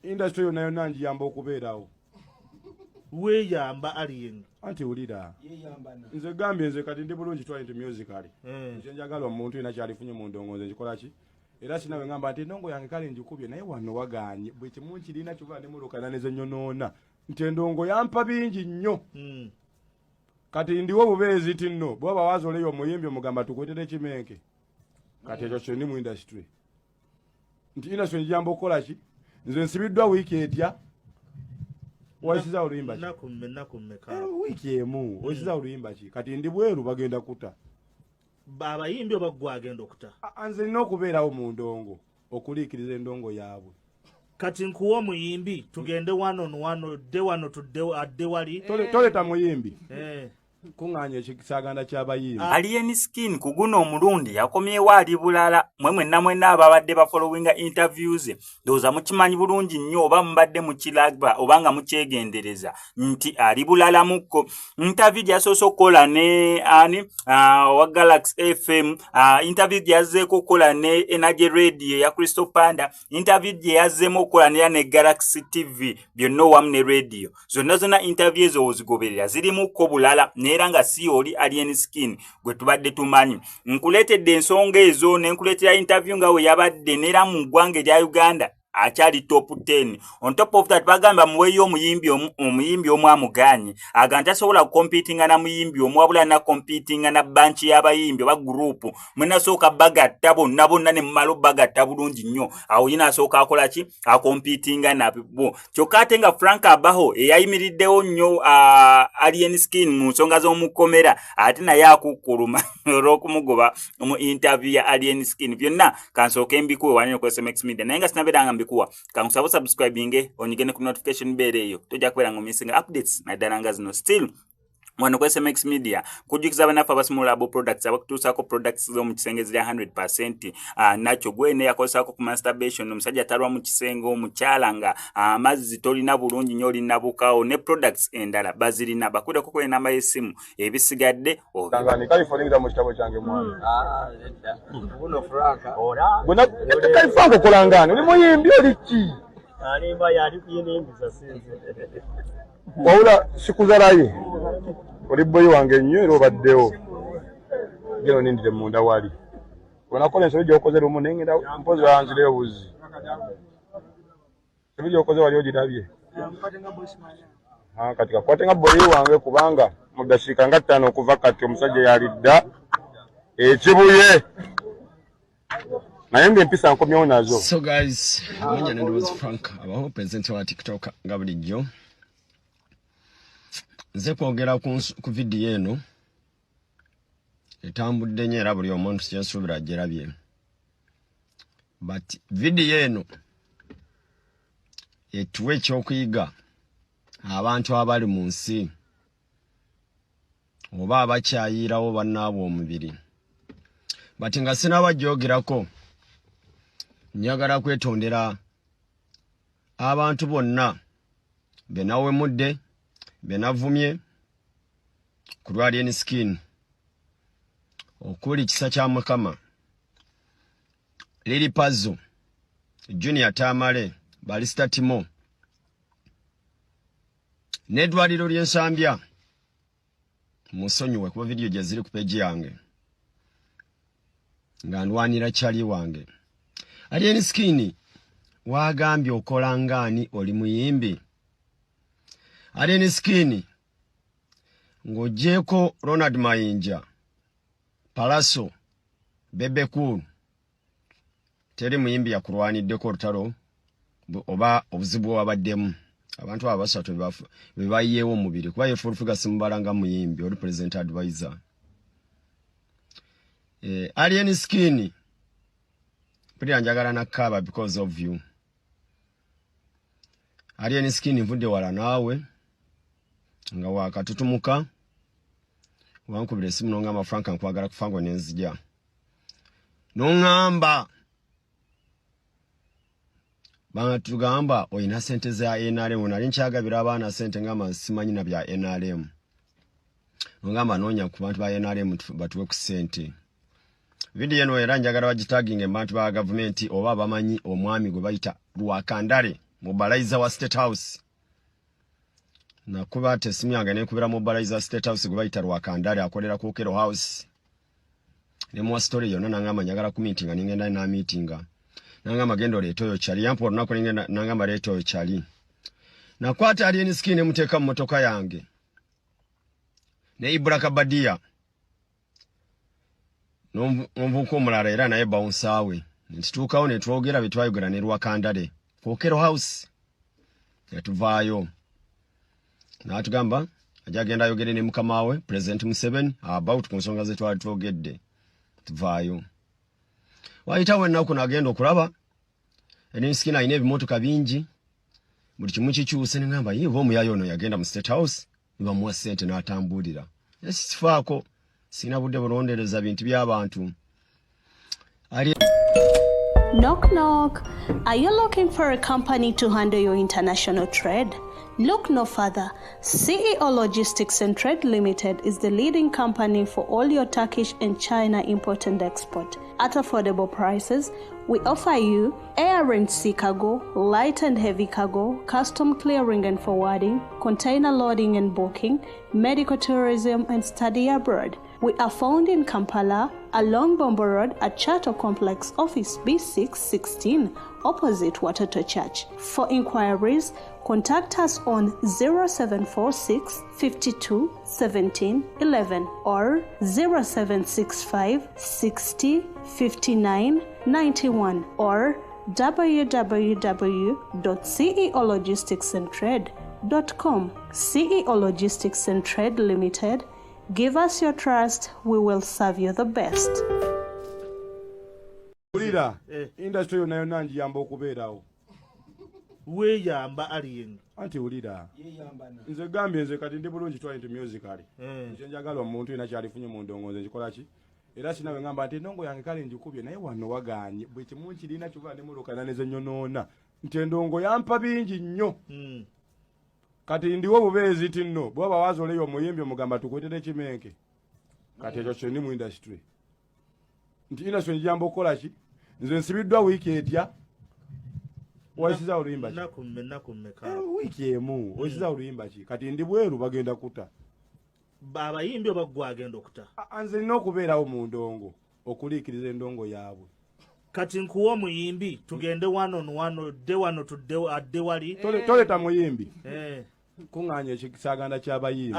Industry yonna yonna ngiyamba okubeerawo. Weeyamba, Alien. Anti wulira, nze gambye, nze kati ndi bulungi, twali nti musically. Nze njagala omuntu yena kyalifunye mu ndongo, nze nkikola ki? Era sinawe ngamba nti endongo yange kale njikubye, naye wano waganye bwe kimu nkirina kyova ne mulukana nezenyonoona nti endongo yampa bingi nnyo. Kati ndiwo obubeezi ti nno bwaba wazoleyo omuyimbi omugamba tukwetera ekimenke. Kati ekyo kyendi mu industry, nti industry njiyamba okukola ki? Nze nsibiddwa wiiki etya? Wayisiza oluyimba ki? Nnaku mmeka? Wiiki emu. Oyisiza oluyimba ki? Kati ndi bweru, bagenda kuta. Abayimbi oba gwe agenda okuta? Nze nina okubeerawo mu ndongo okuliikiriza endongo yaabwe. Kati nkuwa omuyimbi, tugende wano wano, dde wano, tudde adde wali. Toleta muyimbi. Kuŋŋaanya ekisaganda ky'abayimbi. Alien Skin ku guno omulundi yakomyewo ali bulala. Mwe mwenna mwenna ababadde bafollowinga interviews, ndowooza mukimanyi bulungi nnyo oba mubadde mukiraba oba nga mukyegendereza nti ali bulalamukko. Interview gyasoose okukola ne ani wa Galaxy FM, interview gyazzeeko okukola ne Energy Radio eya Crystal Panda, interview gye yazzeemu okukola nera ne Galaxy TV, byonna owamu ne radio zonna zonna. Interview ezo ozigoberera zirimukko bulala, neera nga si oli Alien Skin gwe tubadde tumanyi. Nkuleetedde ensonga ezo ne nkuleetera interview nga we yabadde neera mu ggwanga erya Uganda akyali top 10. On top of that, bagamba muweeyo omuyimbi omu, omuyimbi omu amuganye, aga nti asobola kucompetinga na muyimbi omu, wabula nacompetinga na bunch y'abayimbi oba group. Mwenasooka bagatta bonna bonna ne mumala bagatta bulungi nnyo, awo yina asooka akola ki? Acompetinga nabo. Kyokka ate nga Frank Abaho eyayimiriddewo nnyo Alien Skin mu nsonga z'omukomera, ate naye akukkuluma olw'okumugoba mu interview ya Alien Skin. Byonna kansooke mbikuwe wanene ku SMX Media, naye nga sinabeera nga mbikuwa, kankusaba osubscribinge, onyige ne ku notification bell eyo, tojja kubeera nga omissinga updates naddala nga zino. Still wano ku SMX Media, kujjukiza bannaffe abasimulabo products abakutuusaako products z'omu kisenge ziri 100% nakyo gwene yakozesaako ku masturbation, omusajja talwa mu kisenge, omukyala nga amazzi tolina bulungi nnyo, olinabukawo, ne products endala bazirina. Bakwireko ku enamba y'essimu, ebisigadde. Kalifoningira mu kitabo kyange, mwana Kalifanka. Okolangani? Oli muyimbi, oli ki? Alimba, yali kuyinimbiza sinze. Wabula sikuzalaye, oli boyi wange nnyo era obaddewo. Genda onindire munda wali onakola ensobi gyokoze lumu, naye ngenda mpozi wanzireyo buzi. Ensobi gyokoze wali ogirabye. Kati kakwate nga boyi wange, kubanga mu ddakiika nga 5 okuva kati omusajja yalidda ekibuye, naye ng'empisa nkomyewo nazo. So guys, amanya nendowozi Frank abaho, president wa TikTok. Nga bulijjo nze kwogera ku vidiyo eno etambudde nnyo, era buli omuntu kyensuubira agirabye. But vidiyo eno etuwa ekyokuyiga abantu abali mu nsi oba abakyayiirawo bannaabwe omubiri. But nga sinabajoogerako, njagala kwetondera abantu bonna benawemudde, benavumye ku lwa Alien Skin, okuli Kisa kya Mukama, Lili Pazo, Junior Tamale, Balista Timo n'eddwaliro ly'Ensambya. Musonyiwe kuba vidiyo gye ziri ku page yange nga ndwanira kyali wange Alien Skin. Wagambye okola ngaani? Oli muyimbi, Alien Skin, ng'ogyeko Ronald Mayinja, Palaso, Bebe Cool, teri muyimbi yakulwaniddeko olutalo oba obuzibu bwewabaddemu. Abantu abo basatu be bayiyeewo omubiri, kuba ye Full Figure simubala nga muyimbi, oli president advisor. Alien Skin, mpulira njagala nakkaaba because of you. Alien Skin, nvudde wala naawe nga wakatutumuka, wankubira esimu nongamba, "Frank, nkwagala kufango," nenzija noŋŋamba batugamba olina sente za NRM. Nali nkyagabira abaana sente, ngamba simanyi na bya NRM, ngamba noonya ku bantu ba NRM batuwe ku sente. Vidiyo eno era njagala bagitaginga abantu ba gavumenti oba abamanyi omwami gwe bayita Lwakandale. Mobilizer wa State House. Nakuba ate esimu yange nenkubira mobilizer wa State House gwe bayita Rwakandale, akolera ku Okero House, nemuwa story yonna. Nangamba njagala ku meetinga, ningenda na meetinga. Nangamba genda oleete oyo kyali yampa olunaku, ningenda, nangamba leeta oyo kyali. Nakwata Alien Skin nemuteeka mu motoka yange ne Ibra Kabadia n'omuvubuka omulala era naye bouncer we, netituukawo netwogera byetwayogera ne Rwakandale ku Okero House. Netuvaayo, n'atugamba ajja agenda ayogere ne mukama we President Museveni about ku nsonga zetwali twogedde. Tuvaayo, wayitawo ennaku, nagenda okulaba Alien Skin alina ebimotoka bingi, buli kimu kikyuse. Neŋamba ye oba omuyayo ono yagenda mu State House nebamuwa ssente n'atambulira. Sikifaako, sirina budde bulondereza bintu by'abantu ali. Knock knock. Are you looking for a company to handle your international trade? Look no further. CEO Logistics and Trade Limited is the leading company for all your Turkish and China import and export. At affordable prices, we offer you air and sea cargo, light and heavy cargo, custom clearing and forwarding, container loading and booking, medical tourism, and study abroad. We are found in Kampala, along Bombo Road at Chato Complex, Office B616, opposite Watoto Church. For inquiries, contact us on 0746 52 17 11 or 0765 60 59 91 or www.ceologisticsandtrade.com. CEO Logistics and Trade Limited. Give us your trust, we will serve you the best. Wulira, Eh. industry yonna yonna ngiyamba okubeerawo. Weeyamba, Alien. Anti wulira, nze gambye nze kati ndi bulungi, twali nti musically nze njagala omuntu yina kyalifunye mu ndongo, nze nkikola ki? Era sinawe ngamba nti endongo yange kale njikubye, naye wano waganye, bwe kimu nkirina kyova nemulukana nezenyonoona nti endongo yampa bingi nnyo. Kati ndiwo obubeezi ti nno bwaba wazoleyo omuyimbi omugamba tukwetere ekimenke. Kati ekyo kyendi mu industry, nti industry njiyamba okukola ki? Nze nsibiddwa wiiki etya? Wayisiza oluyimba ki? Ennaku mmeka? Eh, wiiki emu. Oyisiza oluyimba ki? Kati ndi bweru, bagenda kuta. Abayimbi oba gwe agenda okuta? Nze nina okubeerawo mu ndongo okuliikiriza endongo yaabwe. Kati nkuwa omuyimbi, tugende one on one, odde wano, tudde, adde wali. Toleta muyimbi. Eh. Kuŋŋaanya ekisaganda ky'abayimbi.